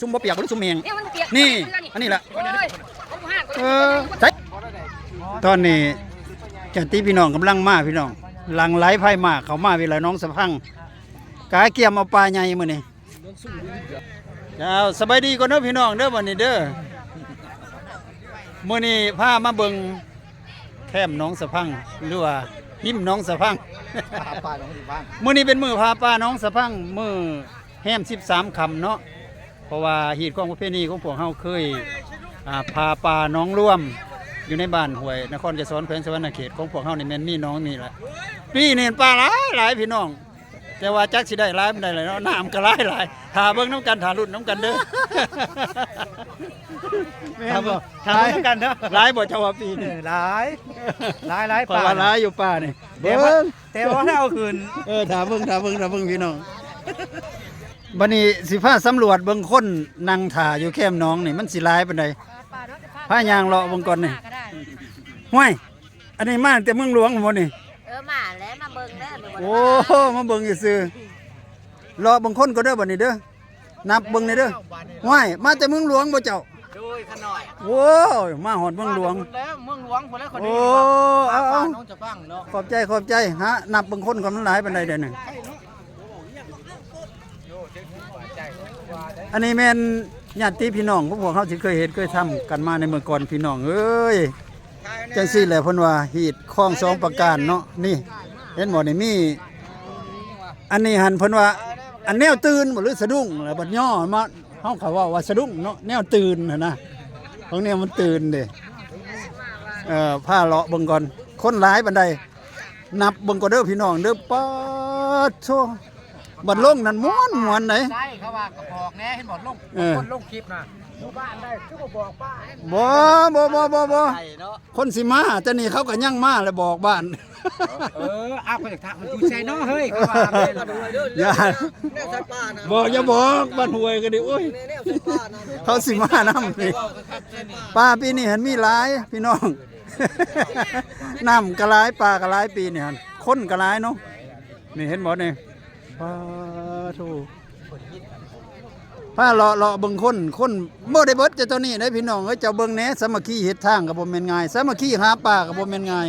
ຊຸມບໍ່ປຽກ ບໍ່ໄດ້ຊຸມແຫ້ງ. ນີ້ມັນບໍ່ປຽກ ນີ້ ມັນລະນີ້ ອັນນີ້ລະ ໂອ້ຍ ເອີ ໃສ່ ຕອນນີ້ຍາດຕິພີ່ນ້ອງກຳລັງມາ ພີ່ນ້ອງ ຫຼັ່ງໄຫຼພາຍມາເຂົ້າມາວິໄລໜອງສະພັງ ກະກຽມເອົາປາໃຫຍ່ມື້ນີ້. ເຈົ້າ ສະບາຍດີກ່ອນເດີພີ່ນ້ອງເດີ ບັດນີ້ເດີ ມື້ນີ້ພາມາເບິ່ງແຄມໜອງສະພັງ ຫຼືວ່າຮິມໜອງສະພັງ ພາປ່າໜອງສະພັງ. ມື້ນີ້ເປັນມື້ພາປ່າໜອງສະພັງ ມື້ແຮມສິບສາມຄ່ຳເນາະ ເພາະວ່າຮີດຄອງປະເພນີຂອງພວກເຮົາເຄີຍ ອ່າ ພາປ່າໜອງລວມ ຢູ່ໃນບ້ານຫ້ວຍນະຄອນໄກສອນ ແຂວງສະຫວັນນະເຂດ ຂອງພວກເຮົານີ້ແມ່ນມີໜອງນີ້ແຫຼະ. ປີນີ້ປາຫຼາຍໆ ພີ່ນ້ອງ ແຕ່ວ່າຈັກຊິໄດ້ຫຼາຍປານໃດແຫຼະເນາະ ນ້ຳກໍຫຼາຍໆ. ຖ້າເບິ່ງນຳກັນ ຖ້າລຸ້ນນຳກັນເດີ ແມ່ນບໍ່? ຖ້າເບິ່ງນຳກັນເດີ ຫຼາຍບໍ່ເຈົ້າວ່າປີນີ້? ເອີ ຫຼາຍ ຫຼາຍໆ ເພາະວ່າຫຼາຍຢູ່ປ່ານີ້ ເບິ່ງ ແຕ່ວ່າ ແຕ່ວ່າເອົາຂຶ້ນ ເອີ ຖ້າເບິ່ງ ຖ້າເບິ່ງ ຖ້າເບິ່ງ ພີ່ນ້ອງ. ບັດນີ້ຊິພາສຳຫຼວດເບິ່ງຄົນນັ່ງຖ້າຢູ່ແຄມໜອງນີ້ ມັນຊິຫຼາຍປານໃດ ພາຍ່າງເລາະເບິ່ງກ່ອນນີ້. ຫ້ວຍ ອັນນີ້ມາແຕ່ເມືອງຫຼວງພຸ້ນບໍ່ນີ້? ເອີ ມາແລ້ວ ມາເບິ່ງເດີ. ໂອ້ ມາເບິ່ງຊື່ໆ ເລາະເບິ່ງຄົນກ່ອນເດີບັດນີ້ເດີ ນັບເບິ່ງແດ່ເດີ. ຫ້ວຍ ມາແຕ່ເມືອງຫຼວງບໍ່ເຈົ້າ? ໂດຍ ຂະນ້ອຍ. ໂອ້ຍ ມາຮອດເມືອງຫຼວງ ມາແລ້ວ ເມືອງຫຼວງພຸ້ນແລ້ວ. ໂອ້ ເອົາໆ ຂອບໃຈ ຂອບໃຈ. ຫານັບເບິ່ງຄົນກ່ອນ ມັນຫຼາຍປານໃດເດນີ້. ອັນນີ້ແມ່ນຍາດຕິພີ່ນ້ອງຂອງພວກເຮົາທີ່ເຄີຍເຮັດເຄີຍທຳກັນມາໃນເມື່ອກ່ອນ ພີ່ນ້ອງເອີຍ. ຈັ່ງຊີ້ແຫຼະ ເພິ່ນວ່າຮີດຄອງສອງປະການເນາະ ນີ້ ເຫັນບໍ່ນີ້ ມີ ອັນນີ້ຫັ້ນເພິ່ນວ່າ ອັນແນວຕື່ນບໍ່ ຫຼືສະດຸ້ງ ແລ້ວບັດຍໍມາ ເຮົາກໍເວົ້າວ່າສະດຸ້ງເນາະ ແນວຕື່ນຫັ້ນນະ ຂອງແນວມັນຕື່ນເດ້. ເອີ ພາເລາະເບິ່ງກ່ອນ ຄົນຫຼາຍປານໃດ ນັບເບິ່ງກ່ອນເດີພີ່ນ້ອງເດີ. ປາດໂທ້ ບັດລົງນັ້ນມ່ວນໆ ໃດ໋. ໃຊ່ ເຂົາວ່າກະບອກແດ່ ເຫັນບໍ່ ລົງ ເອີ ຄົນລົງຄລິບນະ ຢູ່ບ້ານໃດຄືບໍ່ບອກປ້າ. ບໍ່ ບໍ່ ບໍ່ ບໍ່ ບໍ່ ໃຊ່ເນາະ ຄົນຊິມາ ແຕ່ນີ້ເຂົາກໍຍັງມາແລ້ວບອກບ້ານ. ເອີ ເອົາ ຂ້ອຍຢາກຖາມເພິ່ນຢູ່ໃສເນາະເຮີ້ຍ ເຂົາວ່າ. ຢ່າ ແນວສັດປ່ານະ ບໍ່ ຢ່າບອກ ບ້ານຫ້ວຍກໍດີ. ໂອ້ຍ ແນວສັດປ່ານະ ເຂົາຊິມານຳນີ້. ປ່າປີນີ້ຫັ້ນມີຫຼາຍ ພີ່ນ້ອງ ນ້ຳກໍຫຼາຍ ປ່າກໍຫຼາຍ ປີນີ້ຫັ້ນ ຄົນກໍຫຼາຍເນາະ. ນີ້ເຫັນບໍ່ນີ້ ປາໂທ້ ພາເລາະ ເລາະເບິ່ງຄົນ ຄົນບໍ່ໄດ້ເບິດແຕ່ເທົ່ານີ້ເດ້ພີ່ນ້ອງເອີຍ. ເຈົ້າເບິ່ງແດ່ ສາມັກຄີເຮັດທາງກໍບໍ່ແມ່ນງ່າຍ ສາມັກຄີຫາປາກໍບໍ່ແມ່ນງ່າຍ.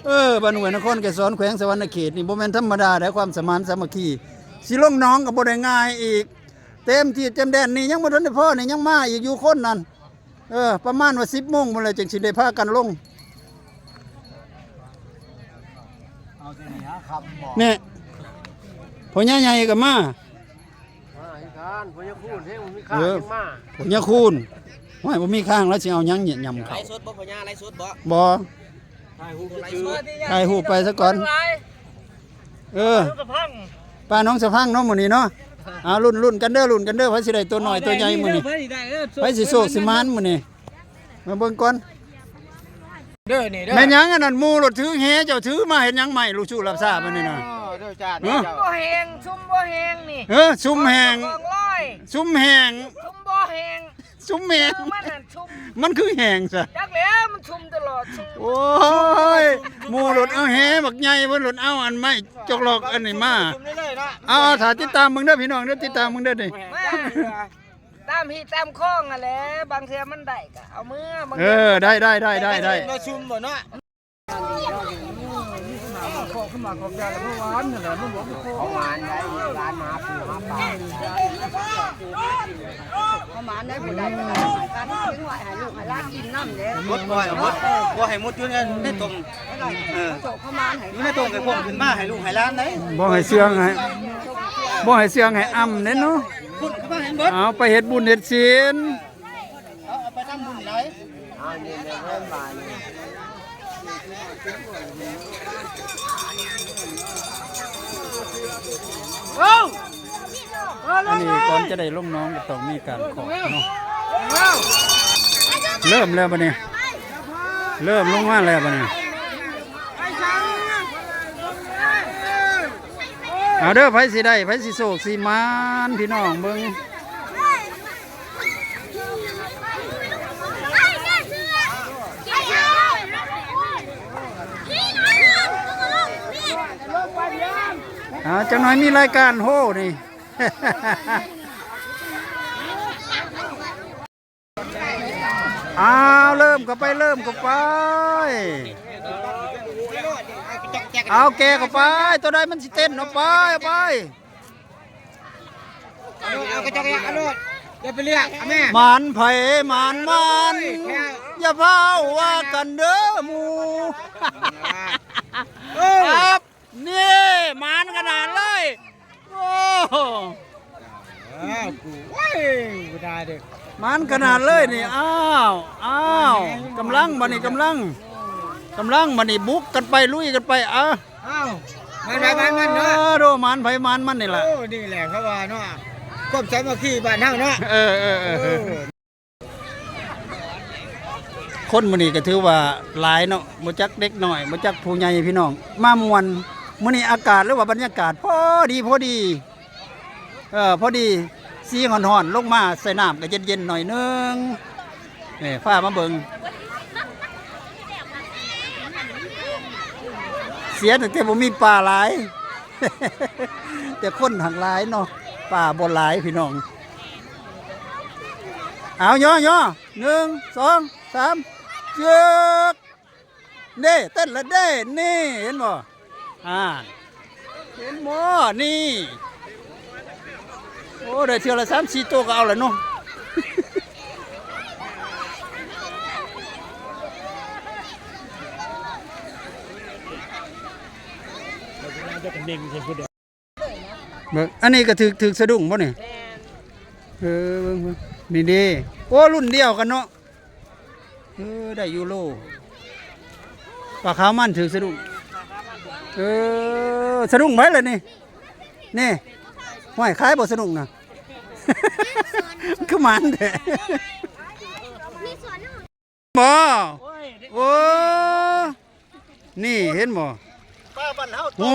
ເອີ ບ້ານຫ້ວຍນະຄອນໄກສອນ ແຂວງສະຫວັນນະເຂດນີ້ ບໍ່ແມ່ນທຳມະດາເດ້ ຄວາມສະໝານສາມັກຄີ. ຊິລົງໜອງກໍບໍ່ໄດ້ງ່າຍອີກ ເຕັມທີ່ເຕັມແດນນີ້ ຍັງບໍ່ທັນໄດ້ພໍ້ນີ້ ຍັງມາອີກຢູ່ຄົນນັ້ນ. ເອີ ປະມານວ່າສິບໂມງພຸ້ນແຫຼະ ຈຶ່ງຊິໄດ້ພາກັນລົງ. ເອົາແຕ່ນີ້ຫາຄ່ຳບໍ່ ນີ້ ພໍ່ໃຫຍ່ໃຫຍ່ກໍມາ ມາຄືກັນ ພໍ່ຍາຄູນ ເຮັງມີຂ້າງ ເອີ ຍັງມາ ພໍ່ຍາຄູນ. ໂອ້ຍ ບໍ່ມີຂ້າງແລ້ວຊິເອົາຫຍັງຫຍ້ຳເຂົ້າ? ໄລສົດບໍ່ພໍ່ຍາ ໄລສົດບໍ່? ບໍ່ ຖ່າຍຮູບ ຖ່າຍຮູບໄປຊະກ່ອນ. ເອີ ປາໜອງສະພັງເນາະ ມື້ນີ້ເນາະ. ເອົາ ລຸ້ນ ລຸ້ນກັນເດີ ລຸ້ນກັນເດີ ໃຜຊິໄດ້ໂຕນ້ອຍໂຕໃຫຍ່ມື້ນີ້ ໃຜຊິໂຊກຊິໝານມື້ນີ້. ມາເບິ່ງກ່ອນເດີນີ້ເດີ. ແມ່ນຫຍັງອັນນັ້ນ ໝູ່ລົດຖືແຫ ເຈົ້າຖືມາເຮັດຫຍັງໄມ້ລູກຊູ່ລາບຊາບອັນນີ້ນະ? ອໍ ເດີຈາດ ຊຸມບໍ່ແຫ້ງ ຊຸມບໍ່ແຫ້ງນີ້. ເອີ ຊຸມແຫ້ງ ຂອງລອຍ ຊຸມແຫ້ງ ຊຸມບໍ່ແຫ້ງ ຊຸມແຫ້ງ. ເອີ ມັນຫັ້ນຊຸມ ມັນຄືແຫ້ງຊະ? ຈັກແລ້ວ ມັນຊຸມຕະຫຼອດຊຸມ. ໂອ້ຍ ໝູ່ລົດເອົາແຫບັກໃຫຍ່ ເພິ່ນລົດເອົາອັນໄມ້ຈອກລອກອັນນີ້ມາ. ເອົາ ຖ້າຕິດຕາມເບິ່ງເດີພີ່ນ້ອງເດີ ຕິດຕາມເບິ່ງເດີນີ້. ມາ ຕາມຮີດຕາມຄອງຫັ້ນແຫຼະ ບາງເທື່ອມັນໄດ້ກໍເອົາເມືອ ບາງ ເອີ ເທື່ອ ໄດ້ ໄດ້ ໄດ້ ໄດ້ ໄດ້ ໄດ້ຊຸມບໍ່ເນາະ. ເອົາມາໄດ້ ຮ້ານຫາປູຫາປາ ເອົາມາໄດ້ ຜູ້ໃດກໍໄດ້ ໃຫ້ລູກໃຫ້ຫຼານກິນນຳເດ້. ໝົດ ບໍ່ໃຫ້ໝົດ ບໍ່ໃຫ້ໝົດ ຢູ່ໃນ ໃນຕົງ ເອີ ຢູ່ໃນຕົງ ໃຫ້ພວກຂຶ້ນມາໃຫ້ລູກໃຫ້ຫຼານໄດ້. ບໍ່ໃຫ້ເຊື່ອງໃຫ້ ບໍ່ໃຫ້ເຊື່ອງໃຫ້ອຳເດ້ເນາະ. ເອົາໄປເຮັດບຸນເຮັດສິນ ເອົາ ເອົາໄປທຳບຸນໄດ໋. ອັນນີ້ກ່ອນຈະໄດ້ລົງໜອງກໍຕ້ອງມີການຂອກເນາະ. ເລີ່ມແລ້ວບັດນີ້ ເລີ່ມລົງມາແລ້ວບັດນີ້. ເອົາເດີ ໃຜຊິໄດ້ ໃຜຊິໂຊກຊິໝານ ພີ່ນ້ອງເບິ່ງ. ເອົາ ຈັກໜ່ອຍມີລາຍການໂຮນີ້. ເ ອ້າວ ເລີ່ມເຂົ້າໄປ ເລີ່ມເຂົ້າໄປ ເອົາແກ່ເຂົ້າໄປ ຕົວໃດມັນຊິເຕັ້ນ ເອົາໄປ ເອົາໄປ ເອົາໂລດ ເອົາກະຈອກ ເອົາໂລດ ຢ່າໄປເລືອກ ເອົາແມ່ ໝານໃຜໝານມັນ ໂອ້ຍ ແຄ່ ຢ່າຟ້າວວ່າກັນເດີໝູ່ ເອີ ຄັບ ນີ້ ໝານຂະໜາດເລີຍ ໂອ້ ອ້າວ ກູ ໂອ້ຍ ບໍ່ໄດ້ເດ້ ໝານຂະໜາດເລີຍນີ້ ອ້າວ ອ້າວ ກຳລັງ ບັດນີ້ກຳລັງ ກຳລັງ ບັດນີ້ບຸກກັນໄປ ລຸຍກັນໄປ ເອົາ ອ້າວ ໝານໃຜໝານມັນເນາະ ເອີ ໂດ ໝານໃຜໝານມັນນີ້ລະ ໂອ້ ນີ້ແຫຼະເຂົາວ່າເນາະ ຄວາມສາມັກຄີບ້ານເຮົາເນາະ ເອີ ເອີ ເອີ ເອີ. ຄົນມື້ນີ້ກໍຖືວ່າຫຼາຍເນາະ ບໍ່ຈັກເດັກນ້ອຍ ບໍ່ຈັກຜູ້ໃຫຍ່ພີ່ນ້ອງ ມາມ່ວນ ມື້ນີ້ອາກາດ ຫຼືວ່າບັນຍາກາດພໍດີ ພໍດີ ເອີ ພໍດີ ສີຮ້ອນໆ ລົງມາໃສ່ນ້ຳກໍເຢັນໆ ໜ້ອຍໜຶ່ງ ນີ້ ພາມາເບິ່ງ ເສຍຕັ້ງແຕ່ບໍ່ມີປາຫຼາຍ ແຕ່ຄົນຫັ້ນຫຼາຍເນາະ ປາບໍ່ຫຼາຍພີ່ນ້ອງ. ເອົາ ຍໍໆ ໜຶ່ງ ສອງ ສາມ ຈຶກ ເດ້ ເຕັ້ນລະເດ້ ນີ້ ເຫັນບໍ່ ອ່າ ເຫັນບໍ່ ນີ້ ໂອ້ ໄດ້ເທື່ອລະສາມສີ່ໂຕກໍເອົາລະເນາະ. ເບິ່ງ ອັນນີ້ກໍຖືກ ຖືກສະດຸ້ງບໍ່ນີ້? ແມ່ນ ເອີ ເບິ່ງ ເບິ່ງ ນີ້ເດ້ ໂອ້ ລຸ້ນດຽວກັນເນາະ ເອີ ໄດ້ຢູ່ໂລ ປາຂາວມັນຖືກສະດຸ້ງ ເອີ ສະດຸ້ງໃຜລະນີ້ ນີ້ ຫ້ວຍ ຂາຍບໍ່ສະດຸ້ງນະ ຄືໝານແທ້ ບໍ່ ໂອ້ ນີ້ເຫັນບໍ່ ປາບ້ານເຮົາ ໂອ້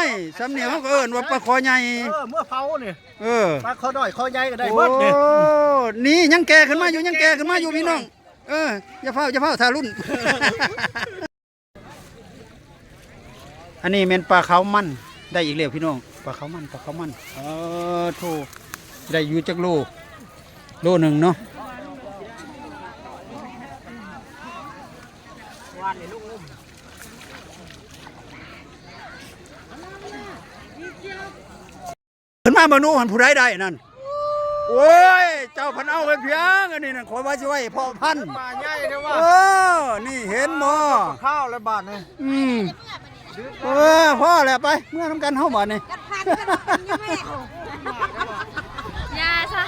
ຍ ສ່ຳນີ້ເຮົາກໍເອີ້ນວ່າປາຄໍໃຫຍ່ ເອີ ເມືອເຜົານີ້ ເອີ ປາຄໍນ້ອຍຄໍໃຫຍ່ກໍໄດ້ເບິດນີ້ ໂອ້ ນີ້ຍັງແກ່ຂຶ້ນມາຢູ່ ຍັງແກ່ຂຶ້ນມາຢູ່ພີ່ນ້ອງ ເອີ ຢ່າຟ້າວ ຢ່າຟ້າວ ຖ້າລຸ້ນ. ອັນນີ້ແມ່ນປາຂາວມັນ ໄດ້ອີກແລ້ວພີ່ນ້ອງ ປາຂາວມັນ ປາຂາວມັນ ເອີ ໂທ້ ໄດ້ຢູ່ຈັກໂລ ໂລໜຶ່ງເນາະ ວານນີ້ລົງເລີຍ. ຂຶ້ນມາເບິ່ງດູຫັ້ນ ຜູ້ໃດໄດ້ນັ້ນ ໂອ້ຍ ເຈົ້າພັນເອົາໄວ້ພຽງ ອັນນີ້ນັ້ນ ຂ້ອຍວ່າຊິໄວ້ເພາະພັນ ປາໃຫຍ່ແທ້ວ່າ ເອີ ນີ້ເຫັນບໍ່ ປາຂາວແລ້ວບາດນີ້ ອືມ ເອີ ພໍແລ້ວ ໄປເມືອນຳກັນເຮົາບາດນີ້ ກັດພັນກັນ ຢ່າຊະ.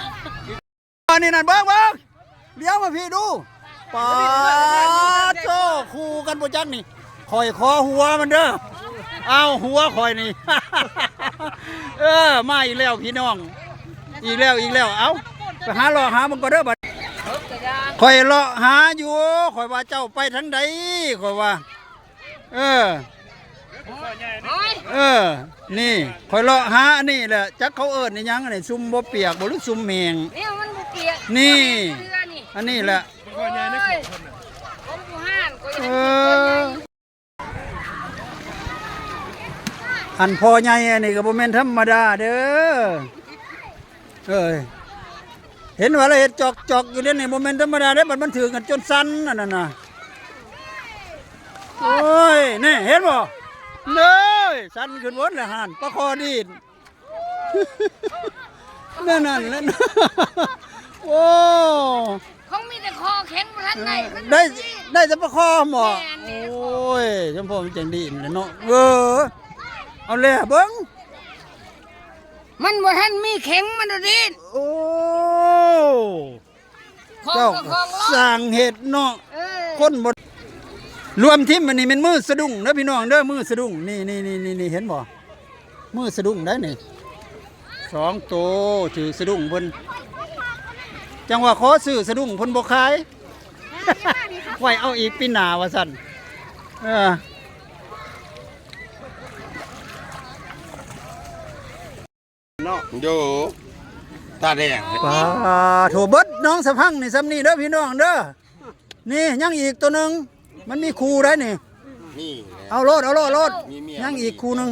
ອັນນີ້ນັ້ນ ເບິ່ງ ເບິ່ງ ຫຼຽວມາພີ້ດູ ປາໂທ້ ຄູ່ກັນບໍ່ຈັກນີ້ ຂ້ອຍຂໍຫົວມັນເດີ ເອົາ ຫົວຂ້ອຍນີ້ ເອີ ມາອີກແລ້ວພີ່ນ້ອງ ອີກແລ້ວ ອີກແລ້ວ ເອົາ ໄປຫາເລາະຫາເບິ່ງກ່ອນເດີບັດ ຂ້ອຍເລາະຫາຢູ່ ຂ້ອຍວ່າເຈົ້າໄປທາງໃດ ຂ້ອຍວ່າ ເອີ ໂອ້ຍ ເອີ ນີ້ ຂ້ອຍເລາະຫາອັນນີ້ແຫຼະ ຈັກເຂົາເອີ້ນອີ່ຫຍັງອັນນີ້ ຊຸມບໍ່ປຽກບໍ່ ຫຼືຊຸມແຫ້ງ ແນວມັນບໍ່ປຽກ ນີ້ ເຄືອນີ້ ອັນນີ້ແຫຼະ ໂອ້ຍ ຂອງຜູ້ຮ້ານກໍ ເອີ ອັນພໍ່ໃຫຍ່ອັນນີ້ກໍບໍ່ແມ່ນທຳມະດາເດີ ເອີຍ ເຫັນວ່າລະເຮັດຈອກໆ ຢູ່ເດນີ້ ບໍ່ແມ່ນທຳມະດາເດ້ ບັດມັນຖືກກັນຈົນສັ່ນ ອັນນັ້ນນະ ໂອ້ຍ ແນ່ ເຫັນບໍ່ ເນີຍ ສັ່ນຂຶ້ນເບິດແລ້ວຫັ້ນ ປາຄໍດີດ ແນວນັ້ນແຫຼະ ໂອ້ ຂອງມີແຕ່ຄໍແຂງບໍ່ທັນໄດ້ ເອີ ໄດ້ ໄດ້ແຕ່ປາຄໍບໍ ແມ່ນ ໂອ້ຍ ຈຳພໍມັນຈັ່ງດີດແຫຼະເນາະ ເອີ ເອົາແລ້ວເບິ່ງ ມັນບໍ່ທັນມີເຂັງ ມັນໂດດດີດ ໂອ້ ຂອງ ເຈົ້າ ເຈົ້າຂອງໂລດ ສ້າງເຮັດເນາະ ເອີ ຄົນບໍ່ ລວມທີມອັນນີ້ແມ່ນມືສະດຸ້ງເດີພີ່ນ້ອງເດີ ມືສະດຸ້ງ ນີ້ໆໆ ເຫັນບໍ່ ມືສະດຸ້ງໄດ໋ນີ້ ສອງໂຕ ຖືກສະດຸ້ງເພິ່ນ ຈັ່ງວ່າຂໍຊື້ສະດຸ້ງເພິ່ນບໍ່ຂາຍ ໄວ້ເອົາອີກປີໜ້າວ່າຊັ້ນ ເອີ. ເນາະ ໂດ ຕາແດງ ປາໂທ ເບິດໜອງສະພັງນີ້ ສ່ຳນີ້ເດີພີ່ນ້ອງເດີ ນີ້ຍັງອີກໂຕໜຶ່ງ ມັນມີຄູ່ໄດ໋ນີ້ ນີ້ ເອົາໂລດ ເອົາໂລດ ເອົາໂລດ ມີເມຍ ຍັງອີກຄູ່ໜຶ່ງ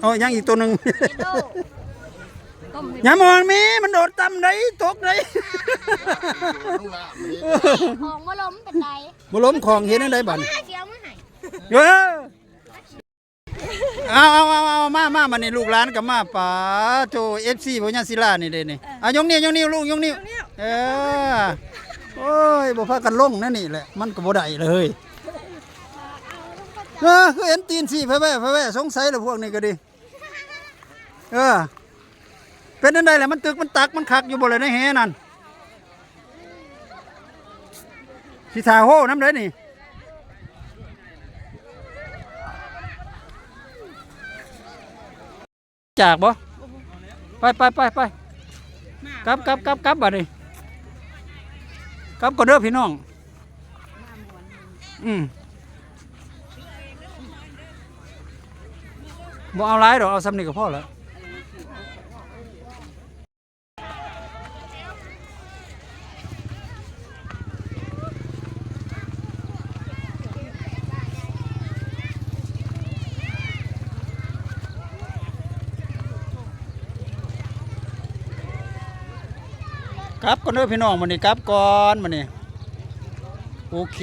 ເອົາ ຍັງອີກໂຕໜຶ່ງ ຢ່າ มอง ມີ ມັນໂດດຕ່ຳໄດ໋ ຕົກໄດ໋ ຂອງບໍ່ລົ້ມເປັນໃດ ບໍ່ລົ້ມ ຂອງເຮັດແນວໃດບັດນີ້ ເອົາມາໃຫ້ ເອີ ເອົາ ເອົາ ເອົາ ເອົາ ມາ ມາ ມານີ້ ລູກຫຼານກໍມາ ປາໂທ້ ເອັຟຊີ ພະຍາສິລານີ້ເດ້ນີ້ ເອີ ເອົາ ຍົກນິ້ວ ຍົກນິ້ວ ລູກ ຍົກນິ້ວ ຍົກນິ້ວ ເອີ ໂອ້ຍ ບໍ່ພາກັນລົງແນວນີ້ແຫຼະ ມັນກໍບໍ່ໄດ້ເລີຍ ເອີ ຄືເຫັນຕີນຊີ້ແພະແວະ ແພະແວະ ສົງໄສລະພວກນີ້ກໍດີ ເອີ ເປັນຈັ່ງໃດລະ ມັນຕຶກມັນຕັກ ມັນຄັກຢູ່ບໍ່ລະໃນແຫນັ້ນ ຊິຖ້າໂຮນຳໃດ໋ນີ້ ຈາກບໍ່? ໄປ ໄປ ໄປ ໄປ ກັບ ກັບ ກັບ ກັບ ບາດນີ້ ກັບກ່ອນເດີພີ່ນ້ອງ ອືມ ບໍ່ເອົາຫຼາຍດອກ ເອົາສ່ຳນີ້ກໍພໍແລ້ວ. ກັບກ່ອນເດີພີ່ນ້ອງ ມື້ນີ້ກັບກ່ອນມື້ນີ້ ໂອເຄ.